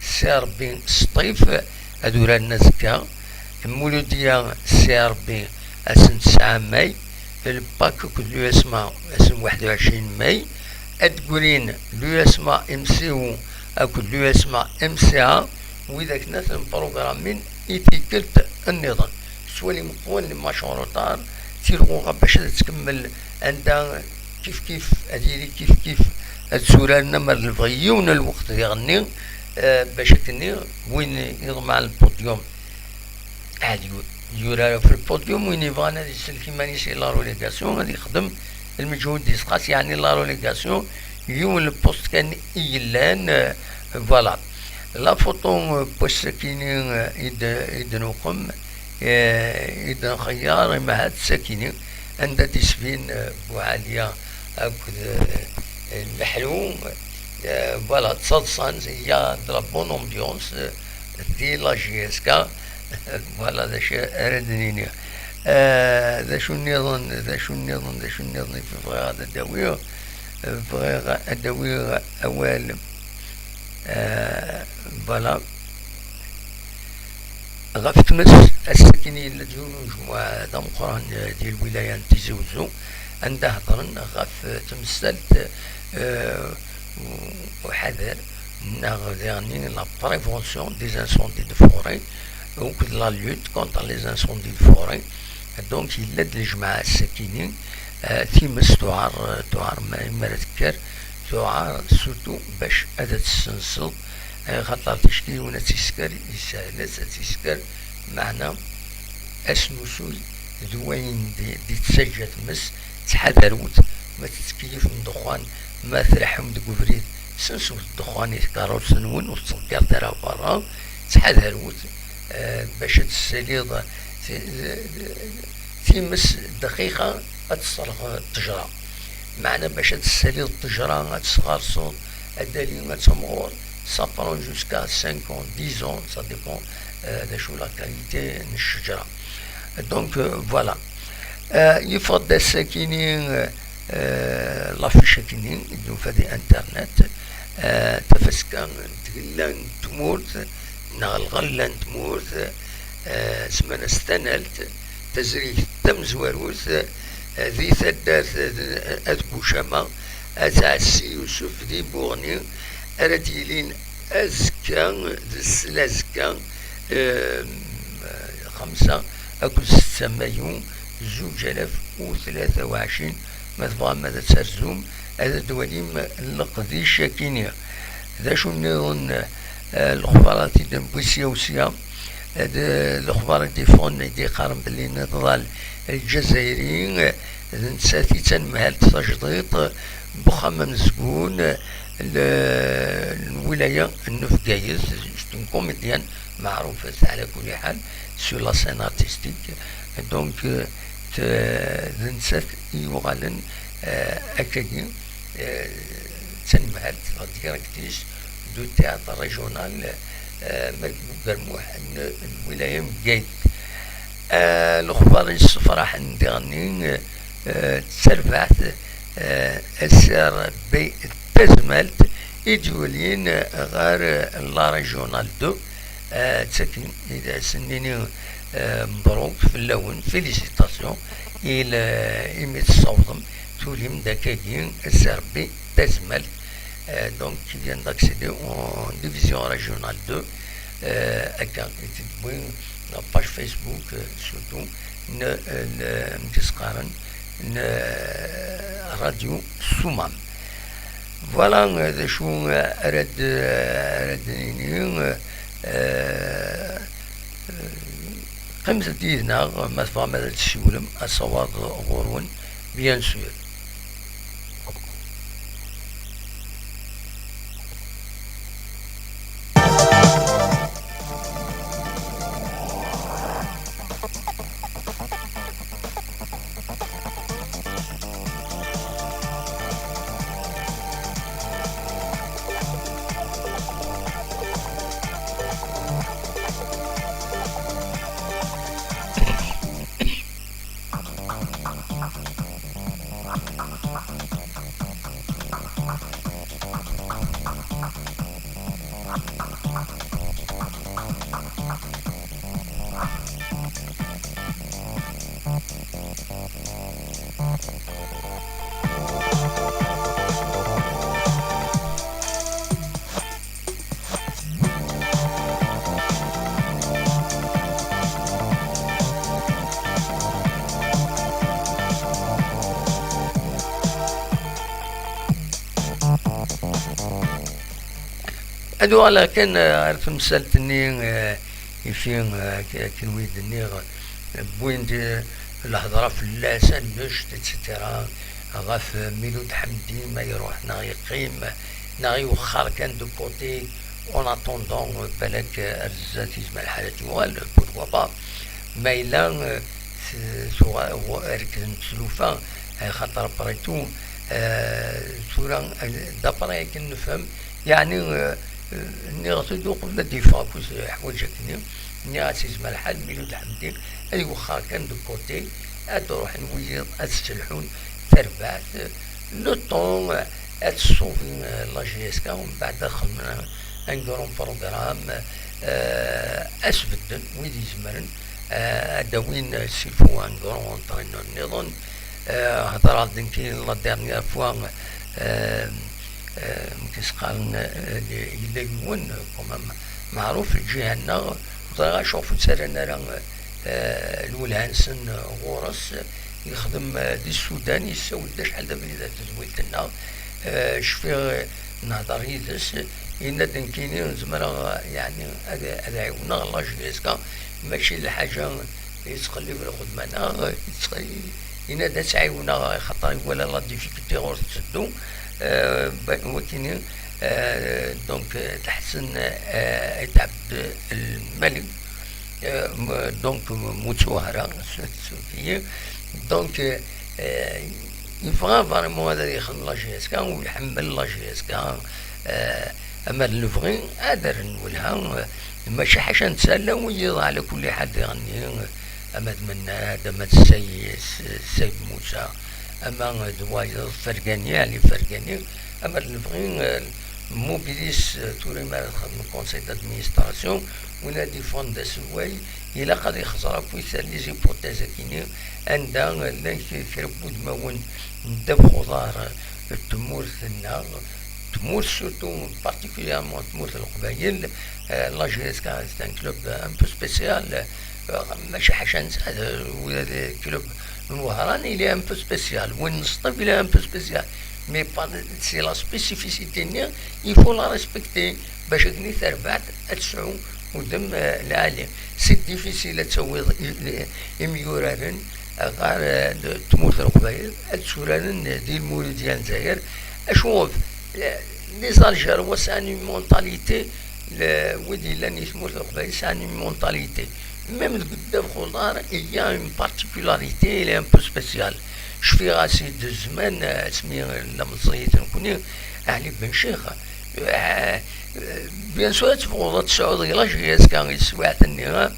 Si Ṛebbi s ṭṭif ad uraren azekka. Lmuludiya, si Ṛebbi, ass n tesɛa May. Lpak akked l'U S M A ass n waḥed u ɛecrin May. Ad d-grin l'U S M A M C U akked l'U S M A M C A, wid akken ad ten-programmin i tikkelt nniḍen. Tettwalim qwan les matchs en retard, tilɣuɣa bac ad tkemmel anda kif kif, ad yili kif kif, ad tturaren amer lebɣi yiwen n lweqt diɣenni, eh, bac akkenni win iḍemɛen le podium ad yu-, yurar ɣef le podium, win yebɣan ad isellek iman-is i la relégation, ad yexdem lmeǧhud-is, xas yeɛni la relégation, yiwen le poste kan i yellan, eh, voilà. La photo, eh, n wass-akini, eh, i d-, i d-nuqem, eh, i d-nxeyyer, imahat sakini, anda d-isbin, eh, Buɛaliya akked, eh, Meḥlu, eh, voilà, ttaḍsan, il y a de la bonne ambiance, eh, di la J S K, voilà, d acu ara d-nini. Eh, d acu nniḍen, d acu nniḍen, d acu nniḍen i bɣiɣ ad d-awiɣ? Eh, bɣiɣ ad d-awiɣ awal, eh, voilà. Ɣef tmes, ass-agi yella-d yiwen n ujmuɛ d ameqqran, eh, di lwilaya n Tizi Wezzu, anda hedren ɣef, eh, temsalt, eh, u-, uḥader, neɣ diɣen la prévention des incendies de forêt, ou la lutte contre les incendies de forêt. Donc, yella-d lejmaɛ ass-akini, eh, times tuɛer, eh, tuɛer ma, mi ara tekker, tuɛer surtout bac ad tt-tessenseḍ, eh, xaṭer ticki yiwen ad tt-isker, yessehel-as ad tt-isker, meɛna asnusuy d wayen d-, d-ittaǧǧa tmes, ttḥadarewt, ma tettkeyyifem ddexxan, ma tleḥḥum deg ubrid, sensewt ddexxan i tkeṛṛust-nwen, ur tettḍeggiret ara berra, ttḥadarewt, eh, bac ad tessaliḍ ti-, times dqiqa ad tesserɣ ttejra. Meɛna bac ad tessaliḍ ttejra, ad tesɣerseḍ, ad d-tali ad temɣur, ça prend jusqu'à cinq ans, dix ans, ça dépend, euh, d acu la qualité n ccejra. Donc, euh, voilà. Euh, yeffeɣ-d ass-akini, euh, l'affiche-akini i d-nufa di internet, euh, tafaska n tgella n tmurt, neɣ lɣella n tmurt, eh, semman-as tanalt, tazrigt tamezwarut, eh, di taddart, eh, At Bucama, At Ɛessi Yusef di Buɣni, ara d-yilin azekka, d s-, azekka, eh, xemsa akked setta mayu, zuǧ alaf u tlata u ɛecrin, ma tebɣam ad terzum, ad d-twalim leqdic-akini. D acu nniḍen, eh, lexbarat i d-newwi sya u sya? Eh, d-, lexbar i d-iffɣen, i d-iqqaren belli Niḍal Lǧazayri, eh, d nettat i d tanemhalt tajdiṭ n uxxam amezgun, eh, n lwilaya n Bgayet, c'est une comédienne معروفة على كل حال sur la scène artistique. Donc, euh, t-, d nettat i yuɣalen, eh, akkagi, eh, d tanemhalt, la directrice du théâtre régional, eh, Malek Bugermuḥ n, n lwilaya n Bgayet. Eh, lexbar yessefraḥen diɣenni, eh, d tarbaɛt, eh, S R B Tazmalt i d-yulin ɣer la régionale deux, eh, d takken i d as-nini, eh, mebruk fell-awen, félicitations, il, eh, imi tessawḍem, tulim-d akkagi S R B Tazmalt, eh, donc qui vient d'accéder en division régionale deux, eh, akka i t-id-wwin la page Facebook, eh, surtout, n, n, n, n, eh, Radio Sumam. Voilà, eh, d acu, eh, ara d-, eh, ara d-nini, eh, eh, qqimet-d yid-neɣ, ma tebɣam ad d-tessiwlem, asawaḍ ɣur-wen, bien sûr. Ad uɣaleɣ kan, eh, ɣer temsalt-nni, eh, ifi, eh, k-, akken wi d-nniɣ, eh, wwin-d, eh, lehḍra fell-as, annect, et cetera, ɣef, eh, Milud Ḥemdi, ma iruḥ neɣ yeqqim, neɣ iwexxer kan de côté, en attendant, eh, balak, eh, ar zdat yezmer lḥal ad yuɣal, pourquoi pas. Ma yella, eh, s-, tuɣa-, rekdent tlufa, eh, xaṭer après tout, eh, tura, eh, d'après akken nefhem, yeɛni, eh, eh, nniɣ-t-id uqbel ad d-yeffeɣ akk s-, ḥwaǧ akkenni, nniɣ-as yezmer lḥal Milud Ḥemdi ad iwexxer kan de côté, ad d-ruḥen wiyiḍ ad sselḥun tarbaɛt, eh, le temps, eh, ad tessuvin, eh, la J S K, umbeɛd ad xedmen un grand programme, eh, ad sbedden wid izemren, eh, ad d-awin, eh, s'il faut un grand entraîneur nniḍen. Eh, hedreɣ-d nekki la dernière fois, eh, Eh, amek i s-qqaren, eh, yella yiwen, eh, quand même, meɛruf lǧiha-nneɣ, ur ẓriɣ acuɣef ur ttarran ara, eh, lwelha-nsen ɣur-s, yexdem, eh, di Sudan, yessawel-d acḥal d abrid ar tedwilt-nneɣ, eh, cfiɣ, eh, nehder yid-s, yenna-d nekkini zemreɣ, eh, yeɛni ad, ad ɛiwneɣ la J S K, mačči d lḥaǧa yettqellib lxedma-nneɣ, yettq-, yenna-d ad tt-ɛiwneɣ, axaṭer iwala la difficulté ɣur tetteddu. Euh, ba-, wakini, euh, donc, euh, Tḥessen, euh, Ayt Ɛebd Lmalik, euh, m-, donc, m-, Mutsuhra, s-, s-, donc, euh, euh, yebɣa vraiment ad yexdem la J S K, u iḥemmel la J S K, euh, ama d lebɣi, ad rren welha, euh, mačči ḥaca netta, llan wiyiḍ ɛla kulli ḥal diɣenni, ama d Mennad, ama d Sayis, Sayid Musa, ama d wayeḍ Fergani, Ɛli Fergani, ama d lebɣi, euh, Mobilis, euh, tura mi ara txedmem conseil d'administration, win ad ifɣen d asewway, ilaq ad ixẓer akk les hypothèses-agi-nni, anda llan k-, kra n wudmawen n ddabex uḍar, euh, n tmurt-nneɣ, tmurt, surtout, particulièrement tmurt n Leqbayel, euh, la J S K, c'est un club un peu spécial, euh, mačči ḥaca netta, euh, ula d club n Wehran, il est un peu spécial, win n Sṭif, il est un peu spécial, mais pas, c'est la spécificité-nni, il faut la respecter, bac akken i terbeḥ ad tesɛu udem, euh, lɛali. C'est difficile ad tawiḍ i-, i-, imyuraren ɣer, euh, tmurt n Leqbayel, ad tturaren di Lmuludya n Lezzayer. Acu, euh, les Algérois sɛan une mentalité, le, wid yellan di tmurt n Leqbayel sɛan une mentalité. Même deg ddabex uḍar, il y a une particularité, il est un peu spécial. Cfiɣ-as-id zzman, euh, asmi llan meẓẓiyit nekkni, Ɛli Ben Cix, euh, euh, bien sûr, ad tebɣuḍ ad tesɛuḍ la J S K i teswiɛt-nni, euh,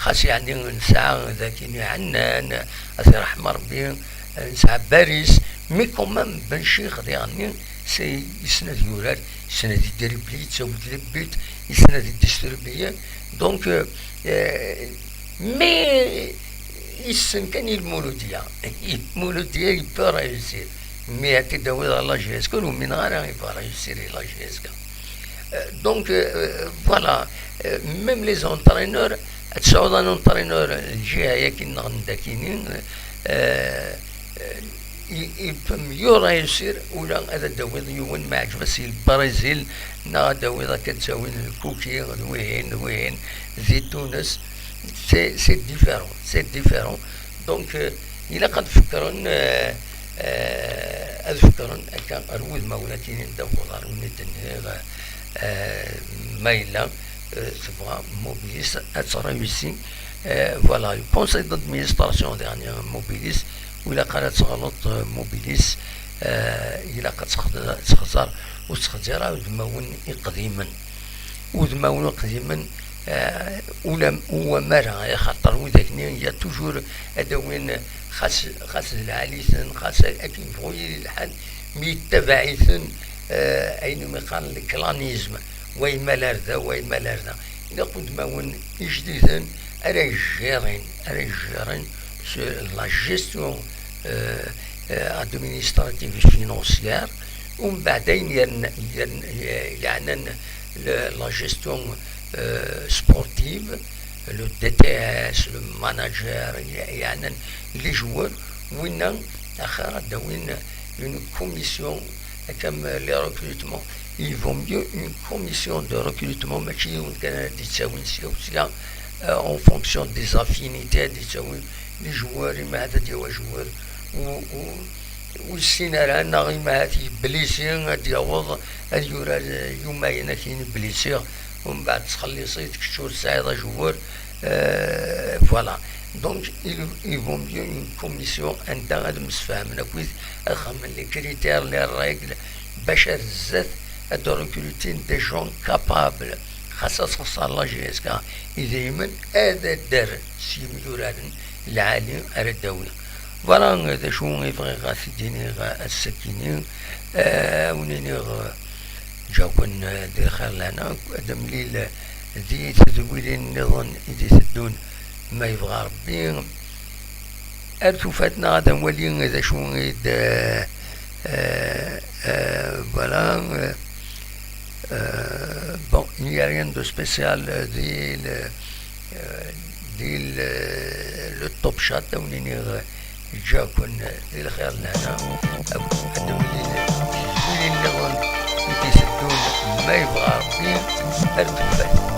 xas yeɛni nesɛa dagi iɛennan, ad t-iṛḥem Ṛebbi, nesɛa Baris, mais quand même Ben Cix diɣenni, c'est, yessen ad yurar, yessen ad idribli, yettawi-d le but, yessen ad idistribuye. Donc, euh, euh, mais yessen kan i Lmuludya. I Lmuludya, il peut réussir. Mais ad t-id-tawiḍ ɣer la J S K, ur umineɣ ara il va réussir i la J S K. Euh, donc, euh, voilà. Euh, même les entraîneurs, ad tesɛuḍ un entraîneur, euh, lǧiha-yagi-nneɣ n dakini, euh, euh, il, il peut mieux réussir, ula ad d-tawiḍ yiwen ma yeɛǧeb-as i Lbrizil, neɣ ad d-tawiḍ akka d-tawin Lkuki, d wihin, d wihin, di Tunes. C'est, c'est différent, c'est différent. Donc, euh, ilaq ad fekkren, euh, euh, ad fekkren akka ar wudmawen-agi n ddabex uḍar, win i d-nniɣ, euh, ma yella, euh, tebɣa Mobilis ad tṛewsi. Euh, voilà, le conseil d'administration dernier Mobilis, ur ilaq ara ad teɣleḍ, euh, Mobilis, euh, ilaq ad texd-, texẓer, ur texẓir ara udmawen iqdimen. Udmawen iqdimen, eh, ula, ur wama ara, axaṭer widak-nni, il y a toujours ad awin, xas, xas d lɛali-ten, xas akken yebɣu yili lḥal, mi yettabaɛ-iten, eh, ayen umi qqaren le clanisme, wa yemmal ar da, wa yemmal ar da. Ilaq udmawen ijdiden ara yejjirin, ara yejjirin s la gestion, euh, euh, administrative et financière, umbeɛd ayen yern-, yern-, yeɛnan le, la gestion, euh, sportive, le D T S, le manager, ye-, yeɛnan les joueurs, winna axir ad d-awin une commission, comme les recrutements, il vaut mieux une commission de recrutement, mačči yiwen kan ara d-yettawin sya u sya, euh, en fonction des affinités, ad d-yettawin les joueurs, imahat ad d-yawi ajewwir u, u, ur yessin ara, neɣ imahat yeblisi, ad d-yaweḍ ad yurar, eh, yumayen akin blisiɣ, umbeɛd tettxelliṣ-it, kečč ur tesɛiḍ ajewwir, eh, voilà. Donc, il, il vaut mieux une commission anda ad msefhamen akkit, ad xedmen les critères, les règles, bac ar zdat ad recrutin des gens capables. Xas ad texṣer la J S K, idrimen ad d-terr s yimyuraren lɛali ara d-tawi. Voilà d acu i bɣiɣ ad t-id-iniɣ ass-agi-ni. Eh, ad wen-iniɣ, eh, ǧaken, eh, di lxir lehna, ad nemlil di tedwilin nniḍen i d-iteddun ma yebɣa Rebbi. Ar tufat neɣ ad nwali d acu i d, eh, Euh, euh, voilà. Euh, euh, bon, il n'y a rien de spécial. Euh, di le, euh, di le, le Top Chat, on est, euh, Jackson, euh, di lxir d lehna. Ad nemlil win nniḍen i d-iteddun, ma yebɣa Ṛebbi, ar tefat.